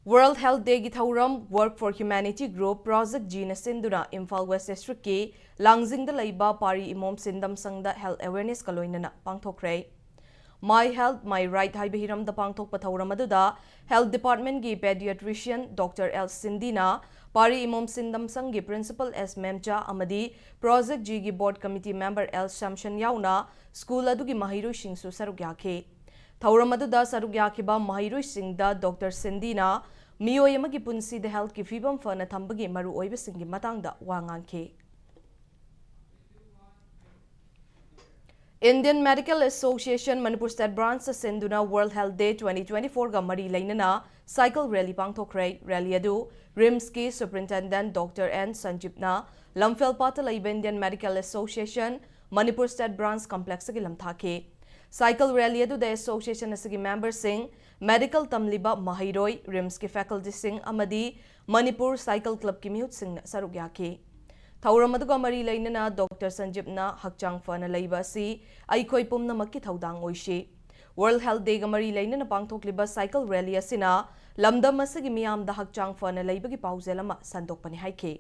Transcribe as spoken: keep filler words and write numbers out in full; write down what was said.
World Health Day ꯒꯤ ꯊꯧꯔꯝ Work for Humanity Group Project G ꯅ ꯁꯤꯟꯗꯨꯅ ꯏꯝꯐꯥꯜ West District ꯀꯤ ꯂꯥꯡꯖꯤꯡꯗ ꯂꯩꯕ ꯄꯥꯔꯤ ꯏꯃꯣꯝ ꯁꯤꯟꯗꯝ ꯁꯪꯗ health awareness ꯀ ꯂꯣꯏꯅꯅ ꯄꯥꯡꯊꯣꯛꯈ꯭ꯔꯦ꯫ My Health, My Right ꯍꯥꯏꯕ ꯍꯤꯔꯝꯗ ꯄꯥꯡꯊꯣꯛꯄ ꯊꯧꯔꯝ ꯑꯗꯨꯗ Health Department ꯒꯤ Pediatrician Doctor L ꯁꯤꯟꯗꯤꯅ, ꯄꯥꯔꯤ ꯏꯃꯣꯝ ꯁꯤꯟꯗꯝ ꯁꯪꯒꯤ Principal S ꯃꯦꯝꯆꯥ ꯑꯃꯗꯤ Project G ꯒꯤ Board Committee Member L ꯁꯝꯁꯟ ꯌꯥꯎꯅ school ꯑꯗꯨꯒꯤ ꯃꯍꯩꯔꯣꯏꯁꯤꯡꯁꯨ ꯁꯔꯨꯛ ꯌꯥꯈꯤ꯫ ꯊꯧꯔꯝ ꯑꯗꯨꯗ ꯁꯔꯨꯛ ꯌꯥꯈꯤꯕ ꯃꯍꯩꯔꯣꯏꯁꯤꯡꯗ Doctor ꯁꯤꯟꯗꯤꯅ ꯃꯤꯑꯣꯏ ꯑꯃꯒꯤ ꯄꯨꯟꯁꯤꯗ health ꯀꯤ ꯐꯤꯕꯝ ꯐꯅ ꯊꯝꯕꯒꯤ ꯃꯔꯨꯑꯣꯏꯕꯁꯤꯡꯒꯤ ꯃꯇꯥꯡꯗ ꯋꯥ ꯉꯥꯡꯈꯤ꯫ Indian Medical Association Manipur State Branch ꯁꯤꯟꯗꯨꯅ World Health Day twenty twenty-four ꯒ ꯃꯔꯤ ꯂꯩꯅꯅ cycle rally ꯄꯥꯡꯊꯣꯛꯈ꯭ꯔꯦ꯫ Rally ꯑꯗꯨ RIMS ꯀꯤ Superintendent Doctor N ꯁꯟꯖꯤꯞꯅ ꯂꯝꯐꯦꯜꯄꯥꯠꯇ ꯂꯩꯕ Indian Medical Association Manipur State Branch Complex ꯇꯒꯤ ꯂꯝꯊꯥꯈꯤ꯫ Cycle rally ꯑꯗꯨꯗ association ꯑꯁꯤꯒꯤ member ꯁꯤꯡ, medical ꯇꯝꯂꯤꯕ ꯃꯍꯩꯔꯣꯏ, RIMS ꯀꯤ faculty ꯁꯤꯡ ꯑꯃꯗꯤ ꯃꯅꯤꯄꯨꯔ Cycle Club ꯀꯤ ꯃꯤꯍꯨꯠꯁꯤꯡꯅ ꯁꯔꯨꯛ ꯌꯥꯈꯤ꯫ ꯊꯧꯔꯝ ꯑꯗꯨꯒ ꯃꯔꯤ ꯂꯩꯅꯅ Doctor ꯁꯟꯖꯤꯞꯅ ꯍꯛꯆꯥꯡ ꯐꯅ ꯂꯩꯕ ꯑꯁꯤ ꯑꯩꯈꯣꯏ ꯄꯨꯝꯅꯃꯛꯀꯤ ꯊꯧꯗꯥꯡ ꯑꯣꯏꯁꯤ꯫ World Health Day ꯒ ꯃꯔꯤ ꯂꯩꯅꯅ ꯄꯥꯡꯊꯣꯛꯂꯤꯕ cycle rally ꯑꯁꯤꯅ ꯂꯝꯗꯝ ꯑꯁꯤꯒꯤ ꯃꯤꯌꯥꯝꯗ ꯍꯛꯆꯥꯡ ꯐꯅ ꯂꯩꯕꯒꯤ ꯄꯥꯎꯖꯦꯜ ꯑꯃ ꯁꯟꯗꯣꯛꯄꯅꯤ ꯍꯥꯏꯈꯤ꯫